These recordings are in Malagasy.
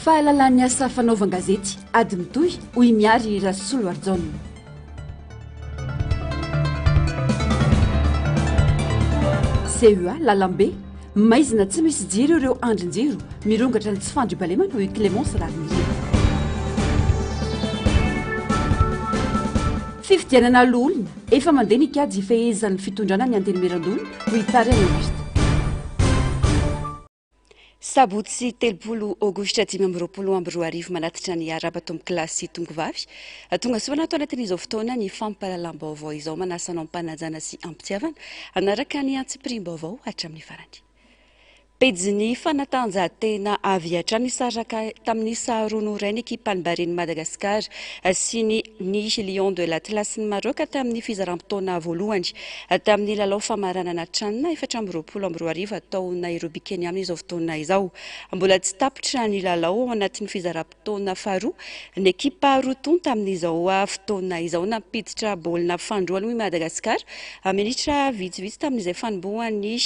Fahalalan'ny asa fanaovan-gazety, ady mitohy, hoy Miary Rasoloarijaona. CEA Lalambe, maizina tsy misy jiro ireo andrin-jiro, mirongatra ny tsy fandriampahalemana, hoy Clémence Raharinirina. Fifidianana loholona, efa mandeha ny kajy hifehezan'ny fitondrana ny Antenimierandoholona, hoy Tariana Auguste. Sabotsy 30 Aogositra 2025 manatitra ny arahaba tompokolahy sy tompokovavy. Tonga soa anato anatin'izao fotoana ny fampahalalam-baovao izao manasa anao am-panajana sy am-pitiavana hanaraka ny antsipiriam-baovao hatramin'ny farany. Pejin'ny fanatanjahantena avy hatrany nisaraka tamin'ny isa roa noho iray ny ekipan'ny Baren'i Madagasikara sy ny ny Lion de l'Atlas-n'i Maroc tamin'ny fizaram-potoana voalohany tamin'ny lalao famaranana Chan 2024 atao Nairobi Kenya amin'izao fotoana izao. Mbola tsy tapitra ny lalao ao anatin'ny fizaram-potoana faharoa. Ny ekipa roa tonta amin'izao fotoana izao nampiditra baolina fanindroany hoy Madagasikara minitra vitsivitsy tamin'izay fanombohan'ny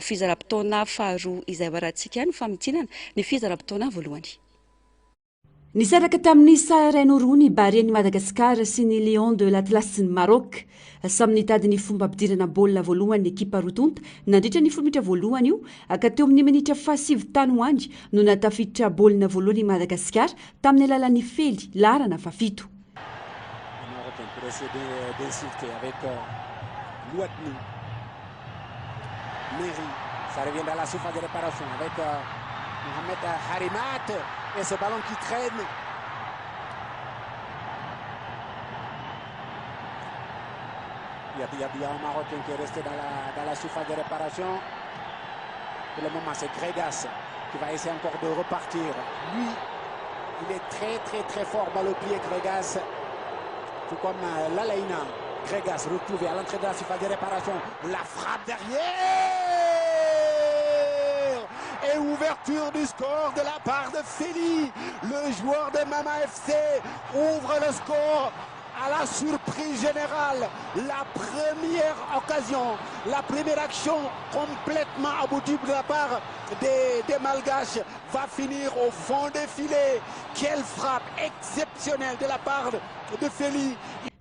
fizaram-potoana faharoa izay. Hoarahantsika ny famintinana ny fizaram-potoana voalohany. Nisaraka tamin'ny isa iray noho roa ny Barean'i Madagasikara sy ny Lions de l'Atlas-n'i Maroc. Samy nitady ny fomba hampidirana baolina voalohany ny ekipa roa tonta nandritra ny folo minitra voalohany io ka teo amin'ny minitra fahasivy tany ho any no nahatafiditra baolina voalohany i Madagasikara tamin'ny alalan'ny Fely, laharana fahafito. Meri, ça revient dans la surface de réparation avec euh, Mohamed Harimat et ce ballon qui traîne. Il y a, il y a, un Marocain qui est resté dans la, dans la surface de réparation. Pour le moment, c'est Gregas qui va essayer encore de repartir. Lui, il est très très très fort balle au pied, Gregas. Tout comme euh, Lalaina. Gregas retrouvé à l'entrée de la surface de réparation. La frappe derrière Et ouverture du score de la part de Feli. Le joueur de Mama FC ouvre le score à la surprise générale. La première occasion, la première action complètement aboutie de la part des, des Malgaches va finir au fond des filets. Quelle frappe exceptionnelle de la part de Feli.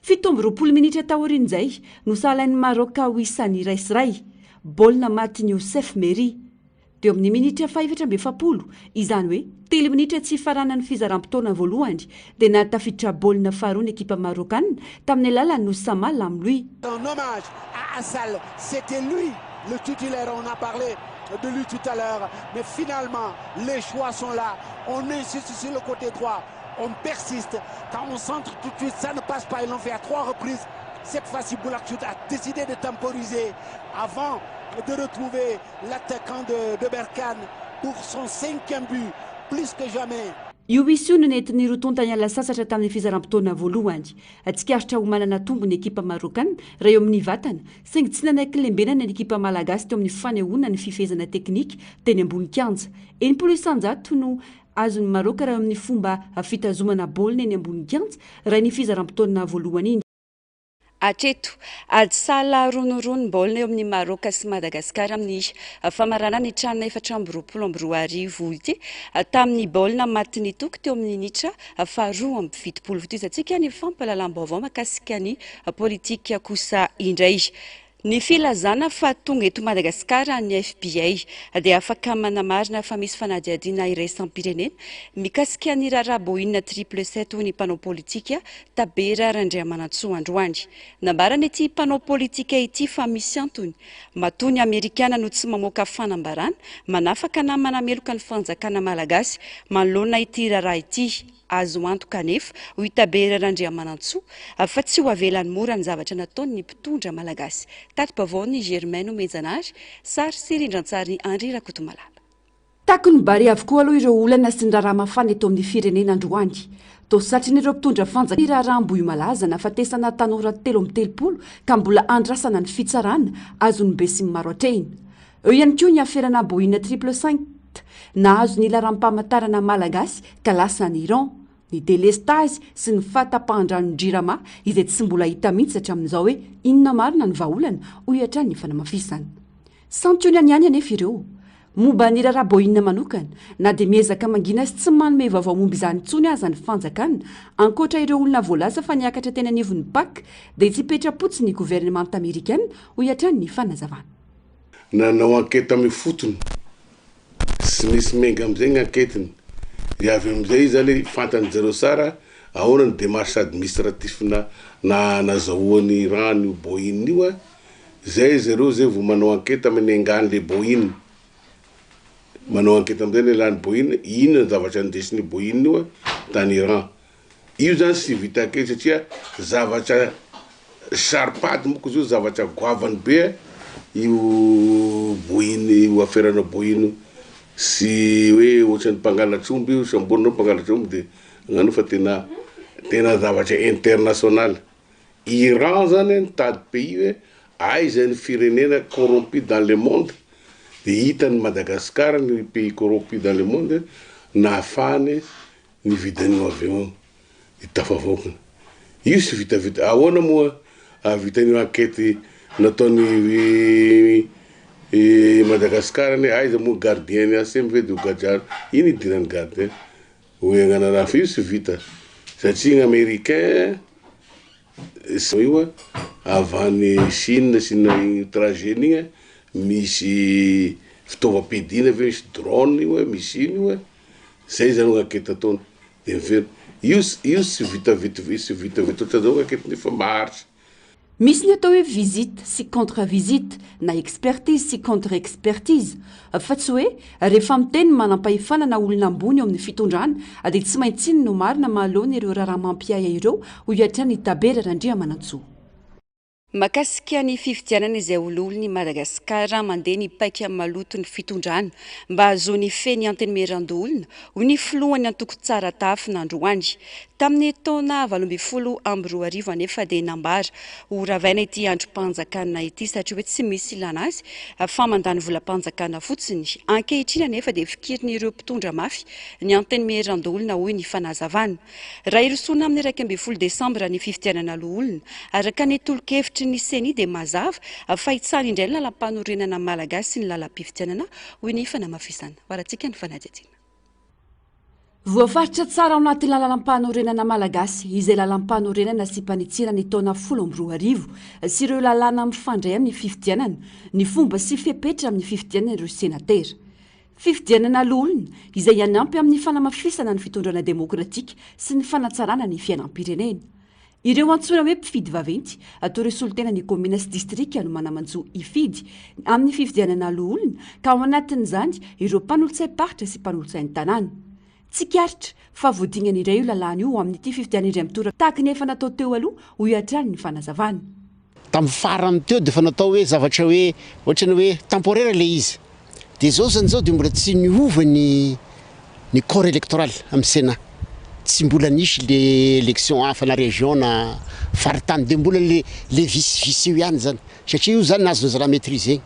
27 minitra taorian'izay, nosahalain'i Maroc ho isan'ny 1 sy 1. Baolina matin'i Youssef Meri. Teo amin'ny minitra faha-44, izany hoe telo minitra tsy hifaranan'ny fizaram-potoana voalohany, dia nahatafiditra baolina faharoa ny ekipa marôkana tamin'ny alalan'i Oussama Lamloui. Un hommage à Assal, c'était lui le titulaire, on a parlé de lui tout à l'heure, mais finalement les choix sont là, on insiste sur le côté droit, on persiste, quand on centre tout de suite, ça ne passe pas, ils l'ont fait à trois reprises. Cette fois-ci, Boulakchout a décidé de temporiser avant de retrouver l'attaquant de, de Berkane pour son cinquième but, plus que jamais. Io isa io no nentin'ny roa tonta niala sasatra tamin'ny fizaram-potoana voalohany. Tsikaritra ho manana tombo ny ekipa marôkana raha eo amin'ny vatana, saingy tsy nanaiky lembenana ny ekipa malagasy teo amin'ny fanehoana ny fifehezana teknika teny ambony kianja. 60% no azon'i Maroc raha eo amin'ny fomba fitazomana baolina eny ambony kianja raha iny fizaram-potoana voalohany iny. Hatreto, ady sahala roa noho roa ny baolina eo amin'ny Maroc sy Madagasikara amin'ny famaranana ny CHAN 2024 ity tamin'ny baolina matin'ny Toky teo amin'ny minitra faha-72. Votoizantsika ny fampahalalam-baovao mahakasika ny politika kosa indray. Ny filazana fa tonga eto Madagasikara ny FBI dia afaka manamarina fa misy fanadihadiana iraisam-pirenena mikasika ny raharaha Boeing triple sept hoy ny mpanao politika Tabera Randriamanantsoa androany. Nambaran'ity mpanao politika ity fa misy antony matoa ny Amerikana no tsy mamoaka fanambarana manafaka na manameloka ny fanjakana malagasy manoloana ity raharaha ity. Azo antoka anefa, hoy Tabera Randriamanantsoa, fa tsy ho avelany mora ny zavatra nataon'ny mpitondra malagasy. Tati-baovaon'i Germain Nomenjanahary, sary sy rindran-tsarin'i Henri Rakotomalala. Takon'ny Barea avokoa aloha ireo olana sy ny raharaha mafana eto amin'ny firenena androany. Toa satrin'ireo mpitondra fanjakana ny raharaha Ambohimalaza nahafatesana tanora 33 ka mbola andrasana ny fitsarana azon'ny besinimaro atrehina. Eo ihany koa ny aferana Boeing triple cinq nahazo ny laharam-pamantarana malagasy ka lasa any Iran, ny delestazy sy ny fahatapahan-dranon'ny Jirama izay tsy mbola hita mihitsy hatramin'izao hoe inona marina ny vahaolana, hoy hatrany ny fanamafisana. Santionany ihany anefa ireo. Momba ny raharaha Boeing manokana, na dia miezaka mangina sy tsy manome vaovao momba izany intsony aza ny fanjakana, ankoatra ireo olona voalaza fa niakatra teny anivon'ny Pac, dia tsy hipetra-potsiny ny governemanta amerikana, hoy hatrany ny fanazavana. Nanao enquête am ifotony sy nisy miainga amizay ny enquête-ny de avy amizay izy zany fantany zareo tsara ahoana ny démarche administratif na na nazahoany Iran io Boeing io a, Zay zareo zay vao manao enquête amin'ny engany le Boeing. Manao enquête amizay ny elan'ny Boeing, inona ny zavatra nindesin'io Boeing io tany Iran. Io zany tsy vita enquête satria zavatra saro-pady moko izy io, zavatra goavany be io Boeing io affaire-na Boeing io. Tsy hoe ohatran'ny mpangalatr'omby io, samborinao mpangalatr'omby de agnano fa tena tena zavatra international. Iran zany nitady pays hoe aiza ny firenena corrompu dans le monde de hitany Madagascar ny pays corrompu dans le monde nahafahany nividy an'io avion io de tafavoakany. Io tsy vitavita ahoana moa ahavitan'io enquete nataony Madagascar anie aiza moa gardien ny ACM ve de ho gadrana ino idiran'ny gardien Hoe agnanana hafa io tsy vita satria ny américain io avy any Chine sy ny trajet igny misy fitaovam-piadiana ve misy drone io misy ino io zay zany ny enquete ataony de miverina io io tsy vita vetivety tsy vita vita ohatran'izao enquete nefa maharitra. Misy ny atao hoe visite sy contre visite na expertise sy contre expertise fa tsy hoe rehefa miteny ny manampahefana na olona ambony eo amin'ny fitondrana dia tsy maintsy iny no marina mahaloana ireo raharaha mampiahiahy ireo, hoy hatrany i Tabera Randriamanantsoa. Mahakasika ny fifidianana izay ho loholon'i Madagasikara, mandeha ny paika maloton'ny fitondrana mba hahazoany hifehy ny Antenimierandoholona, hoy ny filohan'ny antoko Tsara Tafina androany. Tamin'ny taona 2018 anefa dia nambara ho ravaina ity andrim-panjakana ity satria hoe tsy misy ilana azy fa mandany volam-panjakana fotsiny. Ankehitriny anefa dia fikirin'ireo mpitondra mafy ny Antenimierandoholona hoy ny fanazavana. Raha hirosoana amin'ny 11 desambra ny fifidianana loholona, araka ny tolo-kevitry ny Ceni dia mazava fa hitsara indray ny lalàmpanorenana malagasy sy ny lalàm-pifidianana hoy ny fanamafisana. Ho arahantsika ny fanadihadiana. Voafaritra tsara ao anatin'ny lalàmpanorenana malagasy izay lalàmpanorenana sy mpanitsiana ny taona 2010 sy ireo lalàna mifandray amin'ny fifidianana, ny fomba sy fepetra amin'ny fifidianana ireo senatera. Fifidianana loholona izay hanampy amin'ny fanamafisana ny fitondrana demokratika sy ny fanatsarana ny fiainam-pirenena. Ireo antsoina hoe mpifidy vaventy, toy ireo solontena ny kaomina sy distrika no mana-manjo hifidy amin'ny fifidianana loholona ka ao anatin'izany ireo mpanolotsaim-paritra sy mpanolotsain'ny tanàna. Tsikaritra fa voadingana indray io lalàna io amin'ity fifidianana indray mitoraka tahaka ny efa natao teo aloha, hoy hatrany ny fanazavana. Tamin'ny farany teo dia efa natao hoe zavatra hoe ohatran'ny hoe temporaire ilay izy. Dia izao izany izao dia mbola tsy niova ny ny corps électoral amin'ny Sénat. Tsy mbola nisy le élection hafa na région na faritany. Dia mbola le le vice vice io ihany izany. Satria io izany azon'ny zalahy maîtriser.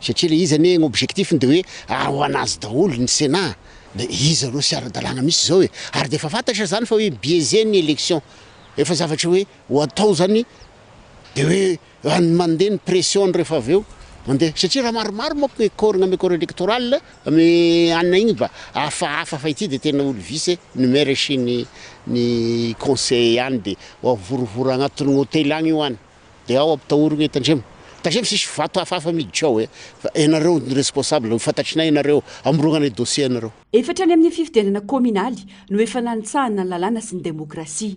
Satria le izy anie ny objectif-ny dia hoe ho an'azy daholo ny Sénat. Dia iza aloha sy ara-dalàna mihitsy izao e. Ary dia efa fantatra izany fa hoe biaisé ny élection. Efa zavatra hoe ho atao izany dia hoe any mandeha ny pression rehefa avy eo mandeha satria raha maromaro manko ny corps ny corps électoral amy anona igny mba hafahafa fa ity de tena olo vice ny maire sy ny ny conseil ihany de avorovoro agnatin'ny hôtely agny io any de ao ampitahorigny tandremo tandremo sisy vato hafahafa miditra ao e fa ianareo ny responsable fantatrinay ianareo amorognanay dossier anareo. Efa hatrany amin'ny fifidianana kaominaly no efa nanitsahana ny lalàna sy ny demokrasia.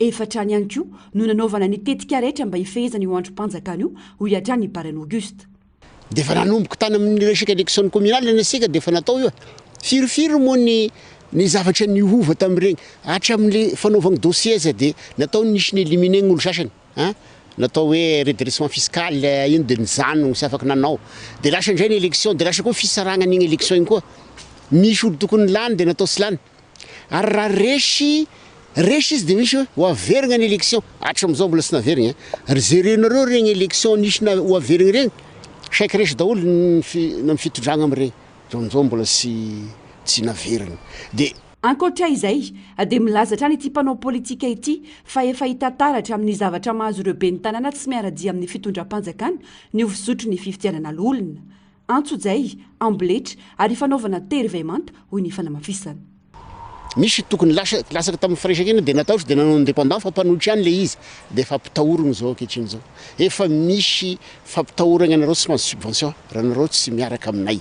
Efa hatrany ihany koa no nanaovana ny tetika rehetra mba hifehezana io andrim-panjakana io, hoy hatrany i Baran Auguste. Dia efa nanomboka tany amin'ny resaka élection communale ny antsika dia efa natao io e. Firifiry moa ny ny zavatra niova tamin'ireny, hatramin'le fanaovagna dossier aza dia natao nisy ni-éliminer ny olo sasany an, natao hoe redressement fiscal iny dia nijanogno tsy afaka nanao, dia lasa indray ny élection dia lasa koa fisaragna an'igny élection igny koa, misy olo tokony lany dia natao tsy lany. Ary raha resy resy izy dia misy hoe ho averigna ny élection, hatramizao mbola tsy naverigna eh, ary jerenareo regny élection nisy na ho averigna regny, saiky resy daholo ny fi- na ny fitondragna amregny, hatramizao mbola tsy tsy naverigna de. Ankoatra izay, dia milaza hatrany ity mpanao politika ity fa efa hita taratra amin'ny zavatra mahazo ireo ben'ny tanàna tsy miara-dia amin'ny fitondram-panjakana ny ho fizotry ny fifidianana loholona. antsojay, amboletra ary fanaovana tery vay manta, hoy ny fanamafisana. Misy tokony lasa latsaka tamin'ny firaisankina dia natahotra dia nanao indépendant fa mpanohitra ihany ilay izy dia efa ampitahorina izao ankehitriny izao. Efa misy fampitahorana anareo tsy mahazo subvention raha nareo tsy miaraka aminay.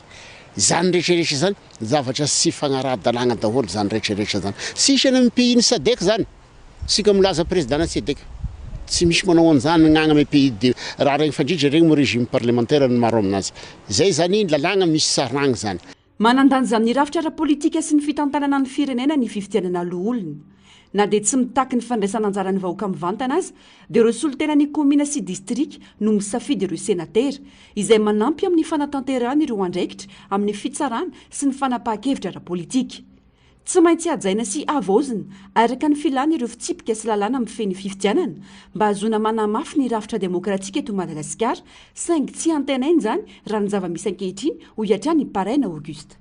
Izany rehetra rehetra izany zavatra tsy fagnaraha-dalàgna daholo izany rehetra rehetra izany. Tsy hisy any amin'ny pays ny sadec izany. Tsika milaza président na sadec. Tsy misy manao an'izany ny agny amin'ny pays de raha regny fa indrindra regny moa régime parlementaire ny maro aminazy. Zay izany lalàgna misy saragny izany. Manan-danja amin'ny rafitra ara-politika sy ny fitantanana ny firenena ny fifidianana loholona. Na dia tsy mitaky ny fandraisana anjaran'ny vahoaka mivantana aza, dia ireo solontenan'ny kaomina sy distrika no misafidy ireo senatera, izay manampy amin'ny fanatanterahana ireo andraikitra amin'ny fitsarana sy ny fanapahan-kevitra ara-politika. Tsy maintsy hajaina sy havaozina araka ny filàna ireo fitsipika sy lalàna mifehy ny fifidianana mba hahazoana manamafy ny rafitra demokratika eto Madagasikara, saingy tsy antenaina izany raha ny zava-misy ankehitriny, hoy hatrany i Paraina Auguste.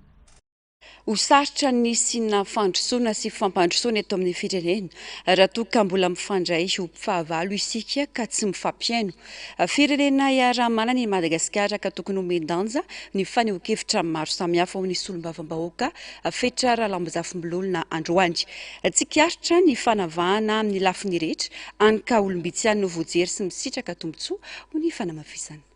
Ho sarotra ny hisiana fandrosoana sy fampandrosoana eto amin'ny firenena raha toa ka mbola mifandray ho mpifahavalo isika ka tsy mifampihaino. Firenena iaraha-manana i Madagasikara ka tokony homen-danja ny fanehoan-kevitra maro samihafa, hoy ny solombavambahoaka Fetra Ralambozafimbololona androany. Tsikaritra ny fanavahana amin'ny lafiny rehetra, any ka olom-bitsy ihany no voajery sy misitraka tombontsoa, hoy ny fanamafisana.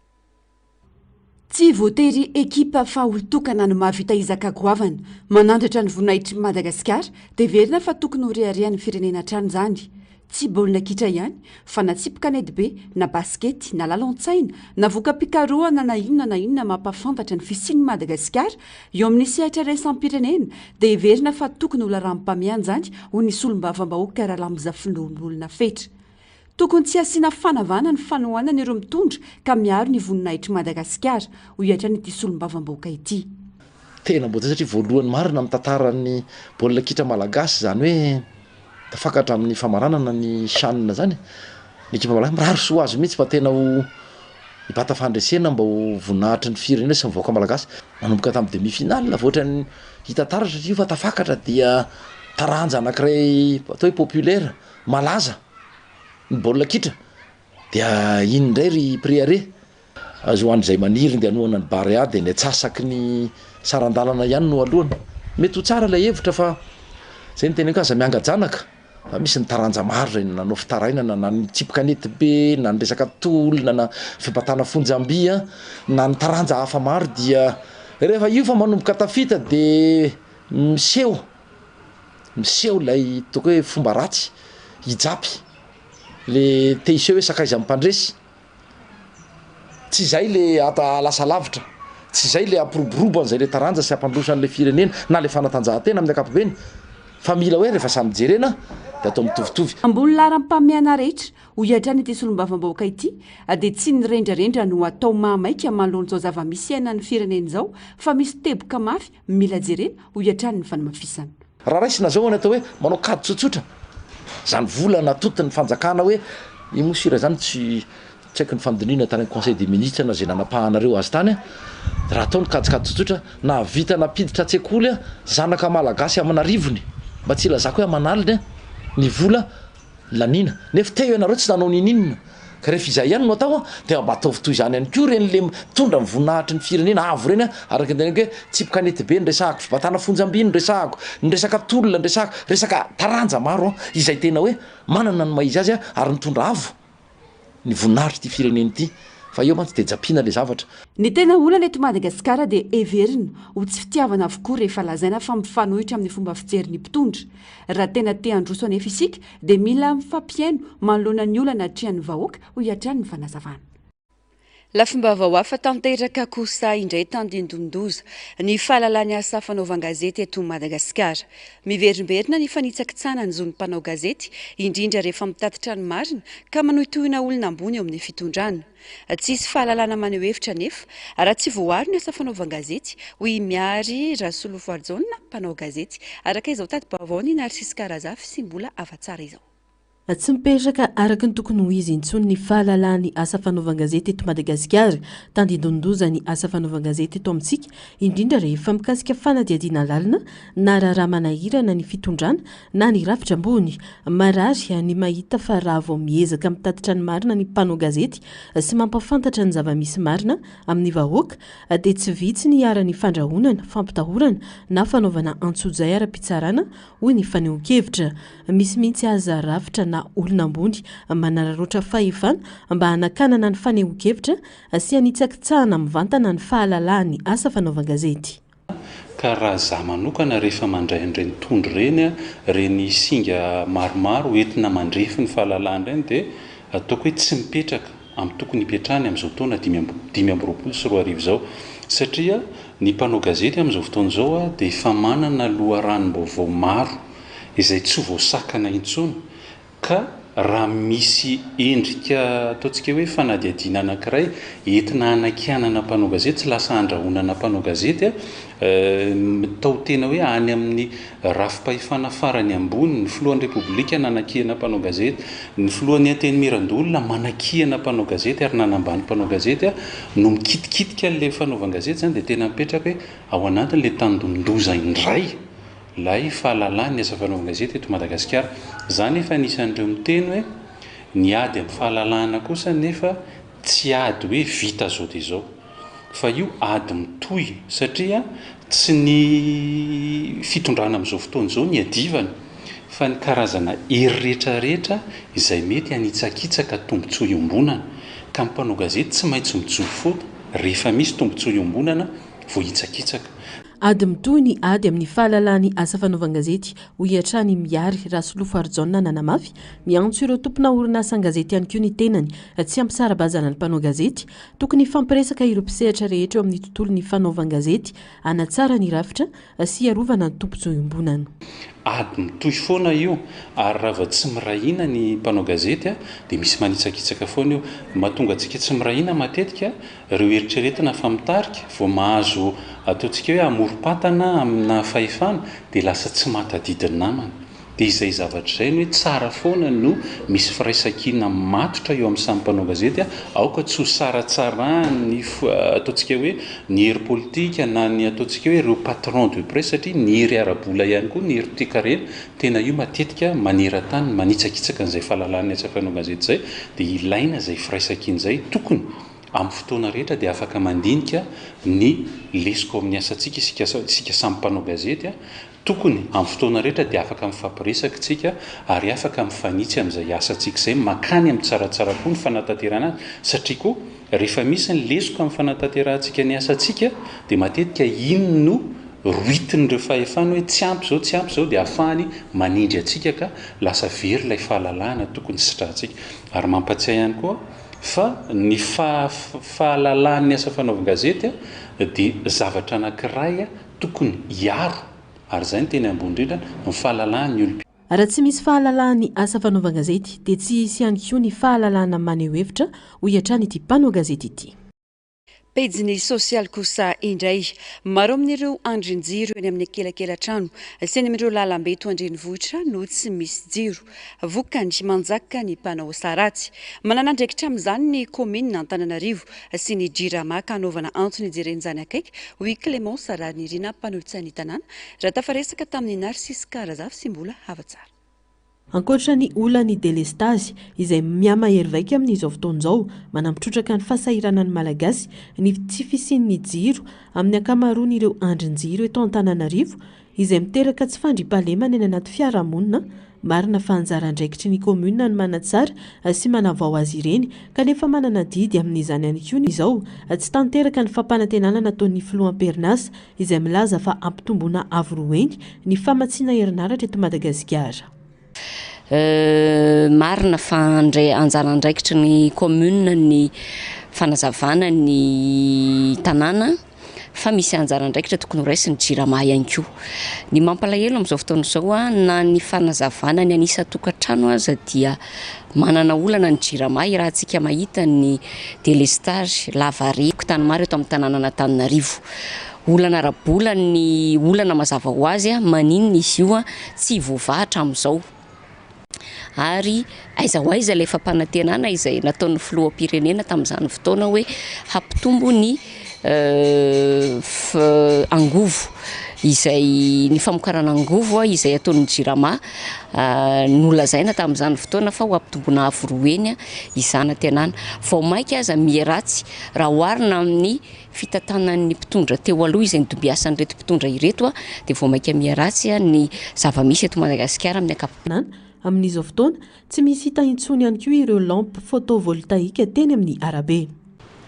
Tsy voatery ekipa fa olon-tokana no mahavita ezaka goavana manandratra ny voninahitr'i Madagasikara dia heverina fa tokony ho reharehan'ny firenena hatrany izany. Tsy baolina kitra ihany fa na tsipy kanetibe na basikety na lalao-tsaina na voka-pikarohana na inona na inona mampahafantatra ny fisian'i Madagasikara eo amin'ny sehatra iraisam-pirenena dia heverina fa tokony ho laharam-pahamehana izany hoy ny solombavambahoaka Ralamizafindraolona Fetra. Tokony tsy hasiana fanavahana ny fanohanana ireo mitondra ka miaro ny voninahitr'i Madagasikara, hoy hatrany ity solombavambahoaka ity. Tena mbola satria voalohany marina amin'ny tantaran'ny baolina kitra malagasy izany hoe tafakatra amin'ny famaranana ny CHAN izany. Ny ekipa malagasy mirary soa azy mihitsy fa tena ho hibata fandresena mba ho voninahitry ny firenena sy ny vahoaka malagasy. Nanomboka tamin'ny demi finale vao ohatran'ny hita taratra satria io fa tafakatra dia taranja anankiray atao hoe populaire, malaza ny baolina kitra. Dia iny indray ry mpirehareha. Azo ho an'izay maniry ny hanohana ny Barea dia ny atsasaky ny saran-dalana ihany no alohany. Mety ho tsara ilay hevitra fa izay no teneniko aza mianga-janaka fa misy ny taranja maro izay nanao fitarainana na ny tsipy kanety be na ny resaka tolona na fibatana fonjam-by na ny taranja hafa maro dia rehefa io fa manomboka tafita dia miseho miseho ilay ataoko hoe fomba ratsy hijapy le te hiseho hoe sakaizan'ny mpandresy. Tsy izay le lasa lavitra, tsy izay le hampiroborobo an'izay le taranja sy hampandroso an'ilay firenena na le fanatanjahantena amin'ny ankapobeny fa mila hoe rehefa samy jerena dia atao mitovitovy. Ambony laharam-pahamehana rehetra, hoy hatrany ity solombavambahoaka ity, dia tsy ny rendrarendra no atao mahamaika manoloana izao zava-misy iainan'ny firenena izao fa misy teboka mafy mila jerena, hoy hatrany ny fanamafisana. Raha raisina zao ny atao hoe manao kajy tsotsotra, zany vola natotin'ny fanjakana hoe io moa sira zany tsy tsy haiko ny fandinihina tany amin'ny conseil des ministres na zay nanapahanareo azy tany an, raha atao ny kajikajy tsotsotra, nahavita nampiditra an-tsekoly an zanaka malagasy aman'arivony, mba tsy hilazako hoe aman'aliny an, ny vola laniana nefa teo ianareo tsy nanao ninininona ka rehefa izay ihany no atao dia mba ataovy toy izany ihany koa ireny le mitondra ny voninahitry ny firenena avo ireny araka ny teneniko hoe tsipy kanety be no resahako fibatana fonjam-by no resahako ny resaka tolona no resahako resaka taranja maro izay tena hoe manana ny maha izy azy ary mitondra avo ny voninahitr'ity firenena ity fa eo mantsy dia japiana le zavatra. Ny tena olana eto Madagasikara dia heverina ho tsy fitiavana avokoa rehefa lazaina fa mifanohitra amin'ny fomba fijerin'ny mpitondra. Raha tena te handroso anefa isika dia mila mifampihaino manoloana ny olana atrehan'ny vahoaka, hoy hatrany ny fanazavana. Lafim-baovao hafa tanteraka kosa indray tandindon-doza ny fahalalan'ny asa fanaovan-gazety eto Madagasikara. Miverimberina ny fanitsakitsahana ny zon'ny mpanao gazety, indrindra rehefa mitatitra ny marina ka manohitohina olona ambony eo amin'ny fitondrana. Tsisy fahalalana maneho hevitra anefa raha tsy voaaro ny asa fanaovan-gazety, hoy i Miary Rasolofoarijaona, mpanao gazety. Araka izao tati-baovaon'i Narciska Razafy sy Mbola Havatsara izao. Tsy mipetraka araka ny tokony ho izy intsony ny fahalalahan'ny asa fanaovan-gazety eto Madagasikara. Tandindonin-doza ny asa fanaovan-gazety eto amintsika, indrindra rehefa mikasika fanadihadiana lalina na raharaha manahirana ny fitondrana na ny rafitra ambony. Marary ny mahita fa raha vao miezaka mitatitra ny marina ny mpanao gazety sy mampahafantatra ny zava-misy marina amin'ny vahoaka dia tsy vitsy ny iharan'ny fandrahonana, fampitahorana na fanaovana antsojay ara-pitsarana hoy ny fanehoan-kevitra. Misy mihitsy aza rafitra na olona ambony manararaotra fahefana mba hanakanana ny fanehoan-kevitra sy hanitsakitsahana mivantana ny fahalalahan'ny asa fanaovan-gazety. Ka raha za manokana rehefa mandray an'ireny tondro ireny, ireny singa maromaro entina mandrefy ny fahalalahana ireny dia ataoko hoe tsy mipetraka amin'ny tokony hipetrahany amin'izao taona 2025 izao satria ny mpanao gazety amin'izao fotoana izao dia efa manana loharanom-baovao maro izay tsy ho voasakana intsony ka raha misy endrika ataontsika hoe fanadihadiana anankiray entina hanakianana mpanao gazety, tsy lasa handrahonana mpanao gazety, tao tena hoe any amin'ny rafi-pahefana farany ambony, ny filohan'ny Repoblika nanakihana mpanao gazety, ny filohan'ny Antenimierandoholona manakihana mpanao gazety ary nanambany mpanao gazety no mikitikitika an'ilay fanaovan-gazety izany dia tena mipetraka hoe ao anatin'ilay tandindonin-doza indray ilay fahalalahan'ny asa fanaovan-gazety eto Madagasikara. Izaho nefa anisan'ireo miteny hoe ny ady amin'ny fahalalahana kosa nefa tsy ady hoe vita izao dia izao. Fa io ady mitohy satria tsy ny fitondrana amin'izao fotoana izao no iadivana fa ny karazana hery rehetra rehetra izay mety hanitsakitsaka tombontsoa iombonana. Ka ny mpanao gazety tsy maintsy mijoro foana rehefa misy tombontsoa iombonana voahitsakitsaka. Ady mitohy ny ady amin'ny fahalalahan'ny asa fanaovan-gazety, hoy hatrany i Miary Rasolofoarijaona nanamafy, miantso ireo tompona orinasan-gazety ihany koa ny tenany tsy hampisara-bazana ny mpanao gazety, tokony hifampiresaka ireo mpisehatra rehetra eo amin'ny tontolon'ny fanaovan-gazety hanatsara ny rafitra sy hiarovana ny tombontsoa iombonana. Ady mitohy foana io ary raha vao tsy miray hina ny mpanao gazety dia misy manitsakitsaka foana io. Mahatonga antsika tsy miray hina matetika Ireo eritreretina fa mitarika, vao mahazo ataontsika hoe amorom-patana amina fahefana dia lasa tsy mahatadidy ny namana. Dia izay zavatra izay no hoe tsara foana no misy firaisankina matotra eo amin'ny samy mpanao gazety, aoka tsy ho saratsarahan'ny ataontsika hoe ny hery politika na ny ataontsika hoe ireo patron de presse satria ny hery ara-bola ihany koa, ny hery toekarena, tena io matetika maneran-tany manitsakitsaka an'izay fahalalahana asa mpanao gazety izay dia ilaina izay firaisankina izay, tokony Amin'ny fotoana rehetra dia afaka mandinika ny lesoka ao amin'ny asantsika isika isika samy mpanao gazety. Tokony amin'ny fotoana rehetra dia afaka mifampiresaka isika ary afaka mifanitsy amin'izay asantsika izay, mankany amin'ny tsaratsara koa ny fanatanterahana azy satria koa rehefa misy ny lesoka amin'ny fanatanterahantsika ny asantsika dia matetika iny no rohitin'ireo fahefana hoe tsy ampy izao, tsy ampy izao dia ahafahany manindry antsika ka lasa very ilay fahalalahana tokony sitrahantsika. Ary mampatsiahy ihany koa Fa ny fahalalahan'ny asa fanaovan-gazety dia zavatra anankiray tokony hiaro, ary izay no teny ambony indrindra, ny fahalalahan'ny olom-pirenena. Raha tsy misy fahalalahan'ny asa fanaovan-gazety dia tsy hisy ihany koa ny fahalalahana maneho hevitra, hoy hatrany ity mpanao gazety ity. Pejin'ny sosialy kosa indray. Maro amin'ireo andrin-jiro eny amin'ny akelakelan-trano sy eny amin'ireo lalambe eto an-drenivohitra no tsy misy jiro. Vokany, manjaka ny mpanao asa ratsy. Manana andraikitra amin'izany ny kaominina Antananarivo sy ny Jirama ka hanaovana antso ny hijerena izany akaiky, hoy i Clémence Raharinirina, mpanolotsain'ny tanàna, raha tafaresaka tamin'i Narcisse Karazafisimbola Havatsara. Ankoatra ny olan'ny delestazy, izay mihamahery vaika amin'izao fotoana izao, manampy trotraka ny fahasahiranan'ny Malagasy ny tsy fisian'ny jiro amin'ny ankamaroan'ireo andrin-jiro eto Antananarivo, izay miteraka tsy fandriampahalemana eny anaty fiarahamonina. Marina fa anjara andraikitry ny kaominina ny manatsara sy manavao azy ireny, kanefa manana adidy amin'izany ihany koa ny izao tsy tanteraka ny fampanantenana nataon'ny filoha am-perinasa izay milaza fa hampitomboana avo roa heny ny famatsiana herinaratra eto Madagasikara. Marina fa anjara andraikitry ny commune ny fanazavana ny tanàna fa misy anjara andraikitra tokony ho raisin'ny jirama ihany koa. Ny mampalahelo amin'izao fotoana izao na ny fanazavana ny an'isan-tokantrano aza dia Manana olana ny Jirama irahantsika mahita ny delestage lavareny fokontany maro eto amin'ny tanànan'Antananarivo. Olana ara-bola ny olana mazava ho azy, maninona izy io tsy voavaha hatramin'izao? Ary aiza ho aiza ilay fampanantenana izay nataon'ny filoham-pirenena tamin'izany fotoana hoe hampitombo ny angovo izay ny famokarana angovo izay ataon'ny Jirama nolazaina tamin'izany fotoana fa ho ampitomboina avo roa heny izany antenana. Vao mainka aza miharatsy raha oharina amin'ny fitantanan'ny mpitondra teo aloha izay nodimbiasan'ireto mpitondra ireto dia vao mainka miharatsy ny zava-misy eto Madagasikara amin'ny ankapobeny. Amin'izao fotoana, tsy misy hita intsony ihany koa ireo lampes photovoltaïques teny amin'ny arabe.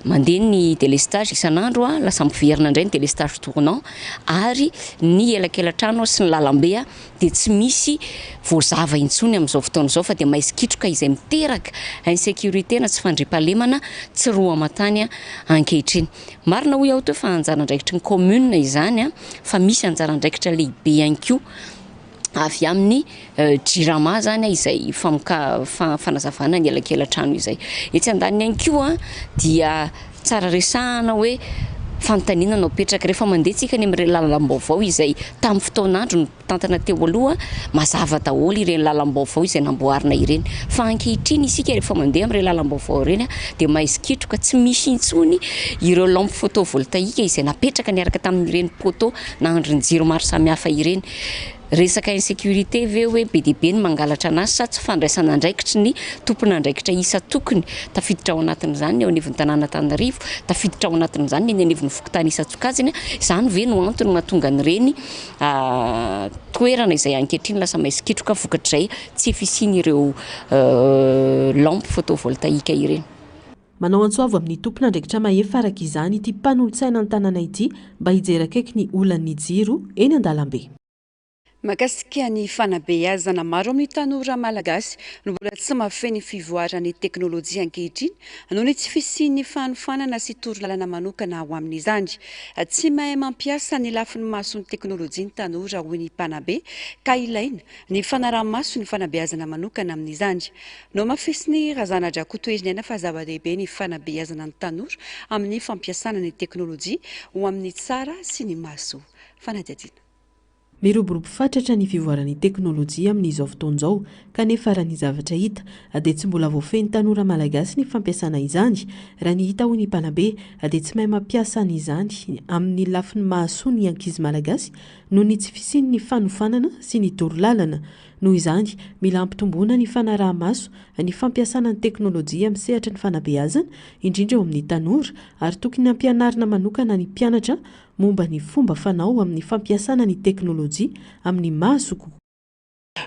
Mandeha ny délestage isan'andro, lasa miverina indray ny délestage tournant ary ny elakelatrano sy ny lalambe dia tsy misy voazava intsony amin'izao fotoana izao fa dia maizikitroka izay miteraka insécurité na tsy fandriampahalemana tsy roa aman-tany ankehitriny. Marina hoy aho teo fa anjara andraikitry ny commune izany fa misy anjara andraikitra lehibe ihany koa avy amin'ny Jirama izany izay famoka fanazavana ny elakelatrano izay. Etsy andaniny ihany koa dia tsara resahana hoe fanontaniana no apetraka rehefa mandeha tsika any amin'ireny lalam-baovao izay tamin'ny fotoan'andro ny mpitantana teo aloha mazava daholo ireny lalam-baovao izay namboarina ireny fa ankehitriny isika rehefa mandeha amin'ireny lalam-baovao ireny dia maizikitroka tsy misy intsony ireo lampe photovoltaïque izay napetraka niaraka tamin'ireny poteau na andrin-jiro maro samihafa ireny. Resaka insécurité ve hoe be dia be ny mangalatra anazy sa tsy fandraisana andraikitry ny tompon'andraikitra isan-tokony? Tafiditra ao anatin'izany ny eo anivon'ny tanàna Antananarivo, tafiditra ao anatin'izany ny eny anivon'ny fokontany isan-tsokajiny. Izany ve no antony mahatonga an'ireny toerana izay ankehitriny lasa maizikitroka vokatr'izay tsy fisian'ireo lampes photovoltaïques ireny? Manao antso avo amin'ny tompon'andraikitra mahefa araka izany ity mpanolotsaina ny tanàna ity mba hijery akaiky ny olan'ny jiro eny an-dalambe. Mahakasika ny fanabeazana, maro amin'ny tanora malagasy no mbola tsy mahafehy ny fivoaran'ny teknolojia ankehitriny noho ny tsy fisian'ny fanofanana sy torolalana manokana ho amin'izany. Tsy mahay mampiasa ny lafiny mason'ny teknolojia ny tanora hoy ny mpanabe ka ilaina ny fanaraha-maso ny fanabeazana manokana amin'izany. Nohamafisin'i Razanadrakotoheriniaina fa zava-dehibe ny fanabeazana ny tanora amin'ny fampiasana ny teknolojia ho amin'ny tsara sy ny mahasoa. Fanadihadiana. Miroborobo fatratra ny fivoaran'ny teknolojia amin'izao fotoana izao, kanefa raha ny zavatra hita dia tsy mbola voafehin'ny tanora malagasy ny fampiasana izany. Raha ny hita hoy ny mpanabe dia tsy mahay mampiasa an'izany amin'ny lafiny mahasoa ny ankizy malagasy noho ny tsy fisian'ny fanofanana sy ny torolalana. Noho izany, mila ampitomboina ny fanaraha-maso ny fampiasana ny teknolojia amin'ny sehatry ny fanabeazana, indrindra eo amin'ny tanora, ary tokony hampianarina manokana ny mpianatra momba ny fomba fanao amin'ny fampiasana ny teknolojia amin'ny mahasoa kokoa.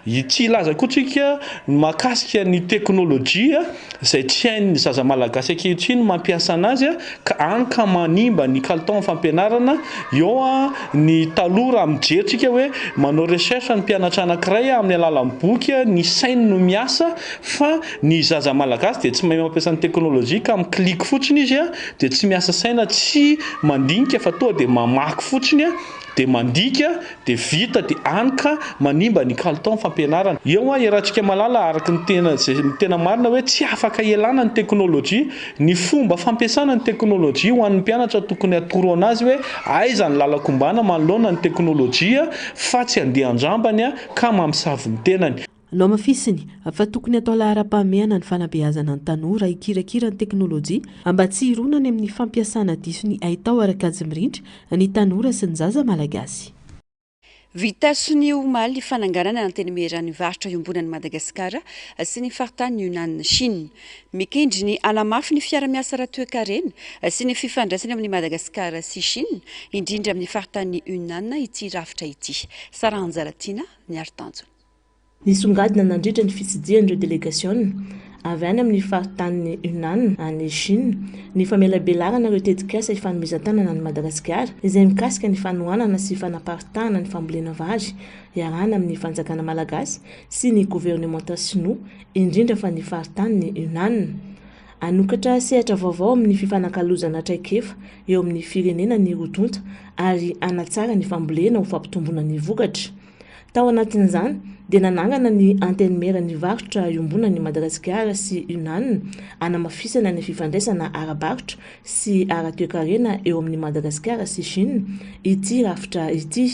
Tsy hilaza koa tsika ny mahakasika ny teknolojia izay tsy hain'ny zaza malagasy ankehitriny ny mampiasa anazy ka any ka manimba ny kalitaon'ny fampianarana. Eo ny taloha raha mijery tsika hoe manao recherche ny mpianatra anankiray amin'ny alalan'ny boky, ny sainy no miasa fa ny zaza malagasy dia tsy mahay mampiasa ny teknolojia ka mi-clique fotsiny izy dia tsy miasa saina, tsy mandinika fa tonga dia mamaky fotsiny dia mandika dia vita dia any ka manimba ny kalitao ny fampianarana. Eo an iarahantsika mahalala araka ny tena izay ny tena marina hoe tsy afaka ialana ny teknolojia, ny fomba fampiasana ny teknolojia ho an'ny mpianatra tokony atoro anazy hoe aiza ny lalan-kombana manoloana ny teknolojia fa tsy andeha an-jambany ka mamosavy ny tenany. Nohamafisiny fa tokony hatao laharam-pahamehana ny fanabeazana ny tanora hikirakira ny teknolojia mba tsy hirona any amin'ny fampiasana diso ny haitao ara-kajy mirindra ny tanora sy ny zaza malagasy. Vita sonia omaly ny fananganana ny Antenimieran'ny varotra iombonan'i Madagasikara sy ny faritanin'i Yunnan, Chine. Mikendry ny hanamafy ny fiara-miasa ara-toekarena sy ny fifandraisana eo amin'i Madagasikara sy Chine, indrindra amin'ny faritanin'i Yunnan ity rafitra ity. Sarah Anjaratiana, Miaro tanjona. Nisongadina nandritra ny fitsidihan'ireo delegasiona avy any amin'ny faritanin'i Yunnan any Chine ny famelabelarana ireo tetikasa ifanomezan-tanana an'i Madagasikara izay mikasika ny fanohanana sy fanaparitahana ny fambolena vary iarahana amin'ny fanjakana malagasy sy ny governemanta sinoa indrindra fa ny faritanin'i Yunnan. Hanokatra sehatra vaovao amin'ny fifanakalozana traikefa eo amin'ny firenena ny roa tonta ary hanatsara ny fambolena ho fampitomboana ny vokatra. Tao anatin'izany dia nanangana ny Antenimieran'ny varotra iombonan'i Madagasikara sy Yunnan hanamafisana ny fifandraisana ara-barotra sy ara-toekarena eo amin'i Madagasikara sy Chine ity rafitra ity.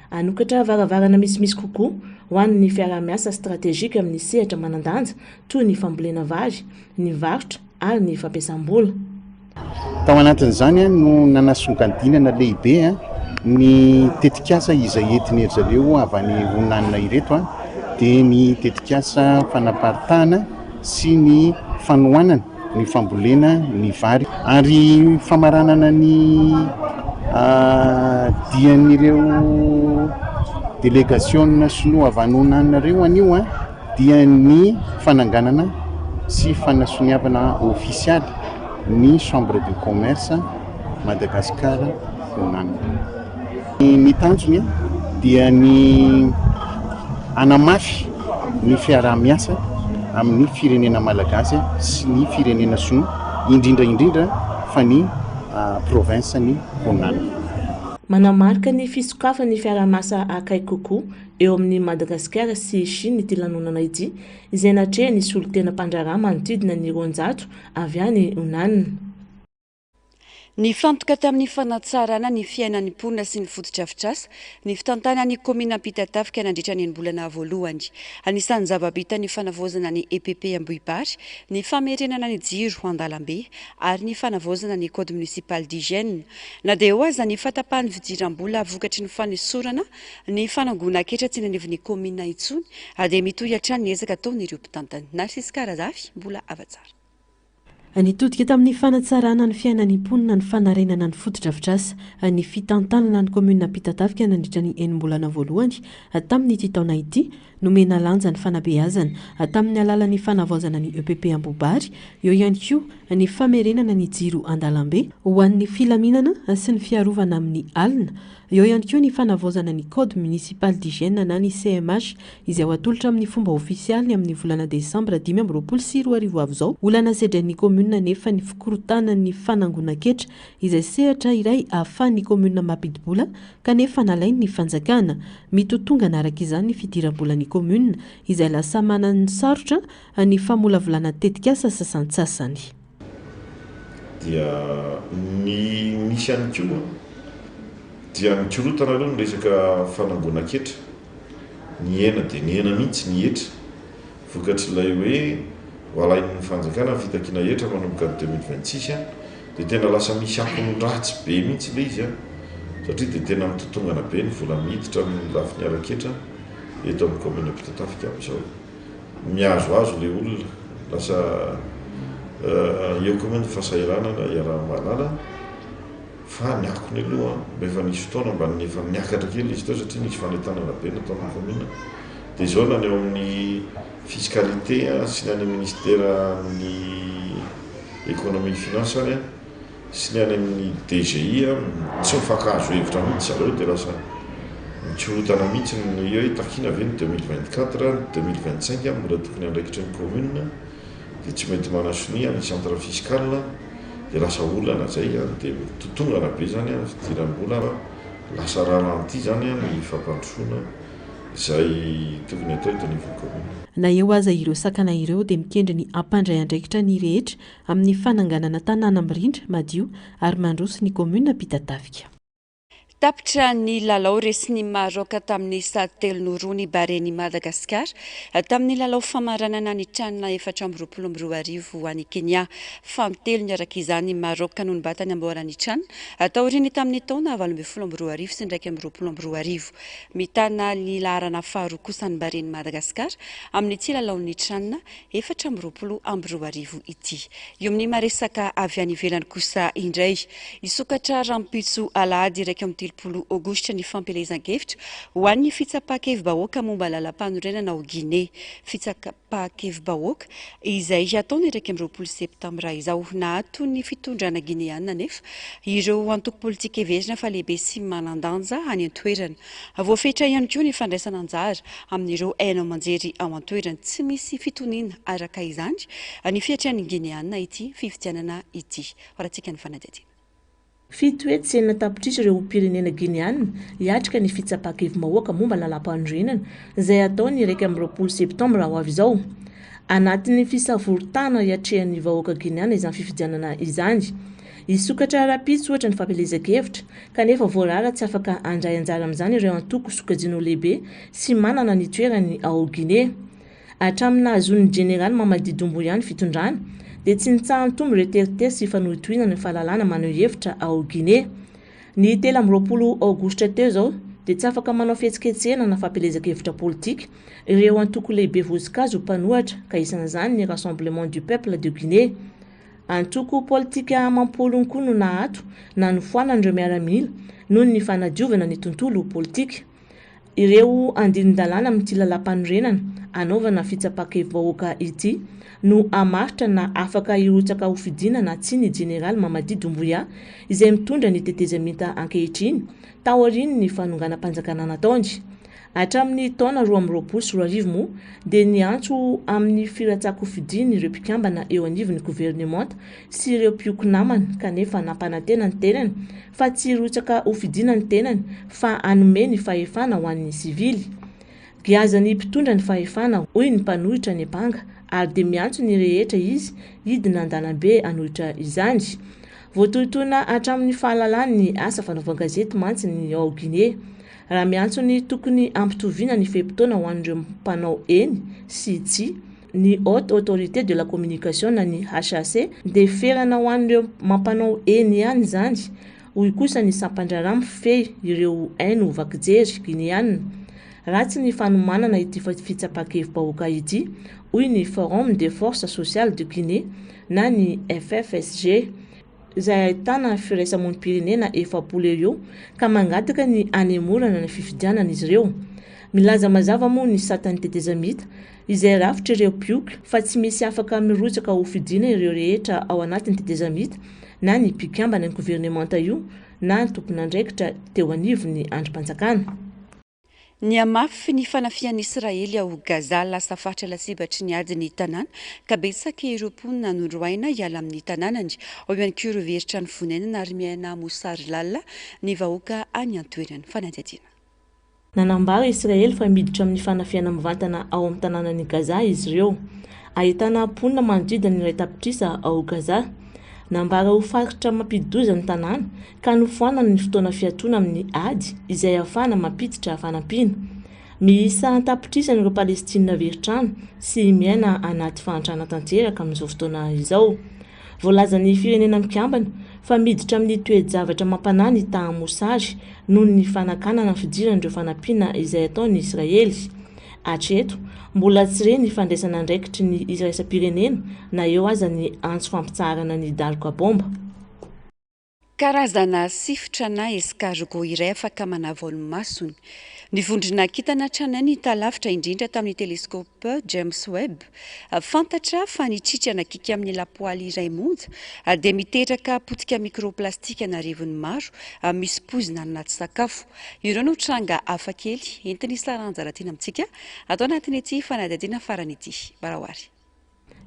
Hanokatra varavarana misimisy kokoa ho an'ny fiaraha-miasa stratejika amin'ny sehatra manan-danja toy ny fambolena vary, ny varotra ary ny fampiasam-bola. Tao anatin'izany no nanasongadinana lehibe ny tetikasa izay entin'iry zareo avy any Hunan ireto dia ny tetikasa fanaparitahana sy ny fanohanana ny fambolena ny vary ary famaranana ny dian'ireo delegasiona sinoa avy any Hunan ireo anio dia ny fananganana sy fanasoniavana ofisialy ny Chambre de commerce Madagascar Hunan. Ny tanjony dia ny hanamafy ny fiaraha-miasa amin'ny firenena malagasy sy ny firenena sinoa, indrindra indrindra fa ny province-n'i Hunan. Manamarika ny fisokafan'ny fiaraha-miasa akaiky kokoa eo amin'i Madagasikara sy Chine ity lanonana ity, izay natrehin'ny solontena mpandraharaha manodidina ny 200 avy any Hunan. Nifantoka tamin'ny fanatsarana ny fiainan'ny mponina sy ny fotodrafitrasa ny fitantanana ny kaominina Ampitatafika nandritra ny enim-bolana voalohany. Anisan'ny zava-bita ny fanavaozana ny EPP Ambohibary, ny famerenana ny jiro an-dalambe ary ny fanavaozana ny Code municipal d'hygiène. Na dia eo aza ny fahatapahan'ny fidiram-bola vokatry ny fanesorana ny fanangonan-ketra tsy eny anivon'ny kaominina intsony dia mitohy hatrany ny ezaka ataon'ireo mpitantana. Narcisque Razafy, Mbola Havatsara. Nitodika tamin'ny fanatsarana ny fiainan'ny mponina ny fanarenana ny fotodrafitrasa ny fitantanana ny kaominina Ampitatafika nandritra ny enim-bolana voalohany tamin'ity taona ity. Nomena lanja ny fanabeazana tamin'ny alalan'ny fanavaozana ny EPP Ambohibary, eo ihany koa ny famerenana ny jiro an-dalambe ho an'ny filaminana sy ny fiarovana amin'ny alina. Eo ihany koa ny fanavaozana ny Code Municipal d'Hygiène na ny CMH izay ho atolotra amin'ny fomba ofisialy amin'ny volana desambra 2025 ho avy izao. Olana sedrain'ny kaominina anefa ny fikorontanan'ny fanangonan-ketra izay sehatra iray ahafahan'ny kaominina mampidi-bola kanefa nalain'ny fanjakana. Mitotongana araka izany ny fidiram-bolan'ny kaominina izay lasa mananosarotra ny famolavolana tetikasa sasantsasany. Dia ny misy ihany koa dia mikorotana aloha ny resaka fanangonan-ketra, nihena dia nihena mihitsy ny hetra vokatr'ilay hoe ho alain'ny fanjakana ny fitakiana hetra manomboka ny 2026 dia tena lasa misy akony ratsy be mihitsy ilay izy satria dia tena mitotongana be ny vola miditra amin'ny lafiny ara-ketra eto amin'ny kaominina Ampitatafika amin'izao. Mihazohazo ilay olona, lasa eo koa moa ny fahasahiranana iaraha-mahalala fa ny akony aloha mba efa nisy fotoana mba efa niakatra kely izy teo satria nisy fanentanana be nataon'ny commune dia izao na ny eo amin'ny fiscalité sy ny any amin'ny ministeran'ny économie finance any sy ny any amin'ny DGI tsy mifankahazo hevitra mihitsy zareo dia lasa mikorontana mihitsy ny hoe takiana ve ny 2024, ny 2025 mbola tokony andraikitry ny commune dia tsy mety manasonia ny centre fiscal dia lasa olana zay dia mitotongana be zany ny fidiram-bola lasa ralenti zany ny fampandrosoana izay tokony atao eto anivon'ny commune. Na eo aza ireo sakana ireo dia mikendry ny hampandray andraikitra ny rehetra amin'ny fananganana tanàna mirindra, madio ary mandroso ny kaominina Ampitatafika. Tapitra ny lalao resin'i Maroc tamin'ny isa telo no roa ny Baren'i Madagasikara tamin'ny lalao famaranana ny Can 2024 ho any Kenya. Fanintelony araka izany i Maroc no nibata ny amboaran'ny Can taorian'ny tamin'ny taona 2018 sy 2021. Mitana ny laharana faharoa kosa ny Baren'i Madagasikara amin'ity lalaon'ny Can 2024 ity. Eo amin'ny maresaka avy any ivelany kosa indray, hisokatra rahampitso alahady 31 aogositra ny fampielezan-kevitra ho an'ny fitsapan-kevi-bahoaka momba lalampanorenana ao Guinée. Fitsapan-kevi-bahoaka izay hatao ny 21 septambra izao. Naato ny fitondrana gineana anefa ireo antoko politika heverina fa lehibe sy manan-danja any an-toerana. Voafetra ihany koa ny fandraisana anjara amin'ireo haino aman-jery ao an-toerana. Tsy misy fitoniana araka izany ny fiatrehan'ny Gineana ity fifidianana ity. Horatsika ny fanadihadiana. 606 tapitrisa ireo olom-pirenena Gineana hiatrika ny fitsapan-kevi-bahoaka momba ny lalàmpanorenana izay hatao ny 21 septambra ho avy izao. Anatin'ny fisavoritahana hiatrehan'ny vahoaka Gineana izany fifidianana izany. Hisokatra rahampitso ohatra ny fampielezan-kevitra, kanefa voarara tsy afaka handray anjara amin'izany ireo antoko sokajiana ho lehibe sy manana ny toerany ao Guinée. Hatramin'ny nahazoan'ny Jeneraly Mamadi Doumbouya ny fitondrana, dia tsy nitsaha-nitombo ireo teritery sy fanohintohinana ny fahalalahana maneho hevitra ao Guinée. Ny 23 aogositra teo izao dia tsy afaka manao fihetsiketsehana na fampielezan-kevitra politika ireo antoko lehibe voasokajy ho mpanohatra ka isan'izany ny Rassemblement du Peuple de Guinée. Antoko politika amam-polony koa no naato na nofoanan'ireo miaramila noho ny fanadiovana ny tontolo politika. Ireo andinin-dalàna amin'ity lalàmpanorenana anaovana fitsapan-kevi-bahoaka ity no hamaritra na afaka hirotsaka hofidiana na tsia ny Jeneraly Mamadi Doumbouya izay mitondra ny tetezamita ankehitriny taorian'ny fanonganam-panjakana nataony. Hatramin'ny taona 2022 moa dia niantso amin'ny firatsahan-kofidiny ireo mpikambana eo anivon'ny governemanta sy ireo mpioko namany kanefa nampanantena ny tenany fa tsy hirotsaka hofidiana ny tenany fa hanome ny fahefana ho an'ny sivily. Giazan'ny mpitondra ny fahefana, hoy ny mpanohitra niampanga ary dia miantso ny rehetra izy hidina an-dalambe hanohitra izany. Voatohintohina hatramin'ny fahalalany ny asa fanaovan-gazety mantsy ny ao Guinée. Raha miantso ny tokony hampitoviana ny fe-potoana ho an'ireo mpanao eny sy tsia ny Haute Autorité de la Communication na ny HAC dia ferana ho an'ireo mampanao eny ihany izany, hoy kosa ny sampan-draharaha mifehy ireo haino vaky jery Gineana. Ratsy ny fanomanana ity fitsapan-kevi-bahoaka ity, hoy ny Forum des Forces Sociales de Guinée na ny FFSG. izay ahitana firaisamonim-pirenena 40 eo eo ka mangataka ny hanemorana ny fifidianana izy ireo. Milaza mazava moa ny satan'ny tetezamita, izay rafitr'ireo mpioky, fa tsy misy afaka mirotsaka ho fidiana ireo rehetra ao anatin'ny tetezamita na ny mpikambana ny governemanta io na ny tompon'andraikitra teo anivon'ny andrim-panjakana. Nihamafy ny fanafihan'i Israely ao Gaza, lasa faritra lasibatry ny ady ny tanàna, ka betsaka ireo mponina noroahina hiala amin'ny tanànany. Ao ihany koa ireo very trano fonenana ary miaina mosary lalina ny vahoaka any an-toerana. Fanadihadiana. Nanambara Israely fa miditra amin'ny fanafihana mivantana ao amin'ny tanànan'i Gaza izy ireo. Ahitana mponina manodidina ny 1 tapitrisa ao Gaza. Nambara ho faritra mampidi-doza ny tanàna ka nofoanany ny fotoana fiatoana amin'ny ady izay ahafahana mampiditra fanampiana. Miisa an-tapitrisany ireo Palestina very trano sy miaina anaty fahantrana tanteraka amin'izao fotoana izao. Voalazan'ny Firenena Mikambana fa miditra amin'ny toe-javatra mampanahy ny taha mosary noho ny fanakanana ny fidiran'ireo fanampiana izay ataon'i Israely. Hatreto, mbola tsy re ny fandraisana andraikitry ny iraisam-pirenena na eo aza ny antso fampitsaharana ny daroka baomba. Karazana sifotra na escargot iray afaka manavao ny masony. Ny vondrona kintana tranainy hita lavitra indrindra tamin'ny teleskaopy James Webb. Fantatra fa ny tritrana kiaka amin'ny lapoaly iray monja dia miteraka potika microplastika an'arivony maro misy poizina any anaty sakafo. Ireo no tranga hafakely entin'i Sarah Anjaratiana amintsika ato anatin'ity fanadihadiana farany ity. Barahary.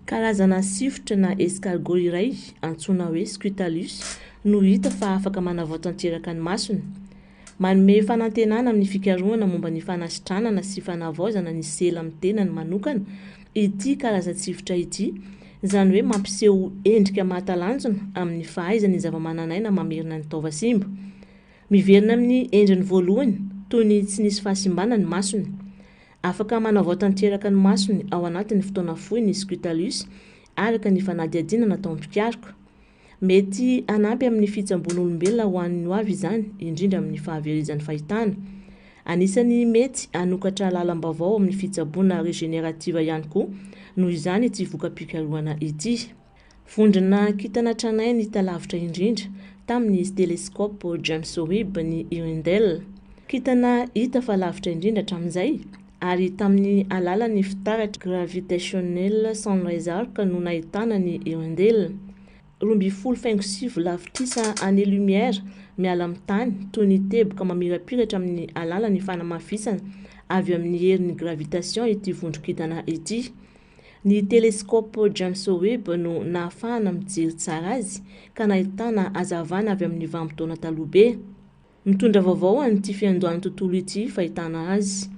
Karazana sifotra na escargot iray antsoina hoe scutalus no hita fa afaka manavao tanteraka ny masony. Manome fanantenana amin'ny fikarohana momba ny fanasitranana sy fanavaozana ny sela amin'ny tenany manokana ity karazan-tsifotra ity, izany hoe mampiseho endrika mahatalanjona amin'ny fahaizany zavamananaina mamerina ny taova simba. Miverina amin'ny endriny voalohany toy ny tsy nisy fahasimbana ny masony. Afaka manavao tanteraka ny masony ao anatin'ny fotoana fohy ny scutalus, araka ny fanadihadiana nataon'ny mpikaroka. Mety hanampy amin'ny fitsaboan'olombelona ho an'ny hoavy izany, indrindra amin'ny fahaverezan'ny fahitana. Anisan'ny mety hanokatra lalam-baovao amin'ny fitsaboana regenerative ihany koa noho izany ity voka-pikarohana ity. Vondrona kintana tranainy hita lavitra indrindra tamin'ny teleskaopy James Webb ny Hirondelle. Kintana hita fa lavitra indrindra hatramin'izay, ary tamin'ny alalan'ny fitaratra Gravitational Sunrise Arc no nahitana ny Hirondelle. 12 faingo 9 lavitrisa années-lumière miala amin'ny tany, toy ny teboka mamirapiratra amin'ny alalan'ny fanamafisana avy amin'ny herin'ny gravitation ity vondron-kintana ity. Ny teleskaopy James Webb no nahafahana mijery tsara azy ka nahitana hazavana avy amin'ny vanim-potoana taloha be. Mitondra vaovao an'ity fiandohan'ny tontolo ity fahitana azy.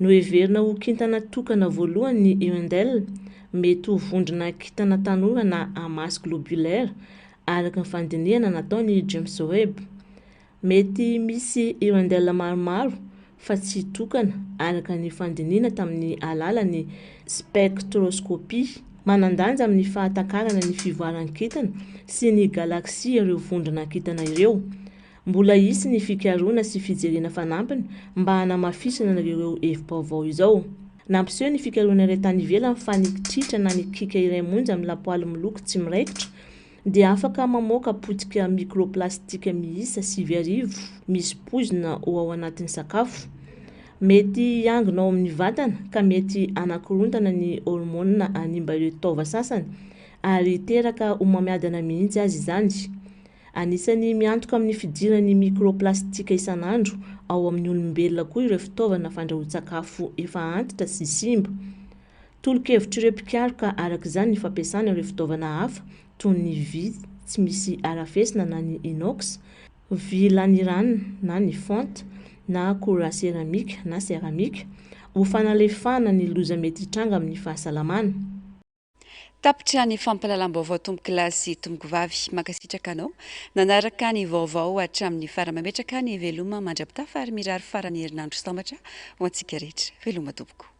Noheverina ho kintana tokana voalohany ny Hirondelle, mety ho vondrona kintana tanora na amas globulaire. araka ny fandinihana nataon'i James Webb. Mety misy hirondelle maromaro fa tsy tokana, araka ny fandinihana tamin'ny alalan'ny spektroskopia. Manan-danja amin'ny fahatakarana ny fivoaran'ny kintana sy ny galaksia ireo vondrona kintana ireo. Mbola hisy ny fikarohana sy fijerena fanampiny mba hanamafisana ireo hevi-baovao izao. Nampiseho ny fikarohana iray tany ivelany fa ny kitritra na ny kiaka iray monja amin'ny lapoaly miloko tsy miraikitra dia afaka mamoaka potika microplastika miisa 9000 misy poizina ho ao anatin'ny sakafo. Mety hiangona ao amin'ny vatana ka mety hanakorontana ny hormonina hanimba ireo taova sasany ary hiteraka homamiadana mihitsy aza izany. Anisan'ny miantoka amin'ny fidiran'ny microplastika isan'andro ao amin'ny olombelona koa ireo fitaovana fandrahoan-tsakafo efa antitra sy simba. Tolo-kevitr'ireo mpikaroka araka izany ny fampiasana ireo fitaovana hafa toy ny vy tsy misy harafesina na ny inox, vy lanirana na ny fonte, na akora seramika na ceramika, ho fanalefahana ny loza mety hitranga amin'ny fahasalamana. Tapitra ny fampahalalam-baovao tompokolahy sy tompokovavy. Mankasitraka anao nanaraka ny vaovao hatramin'ny farany. Mametraka ny veloma mandra-pitafa ary mirary faran'ny herinandro sambatra ho antsika rehetra. Veloma tompoko.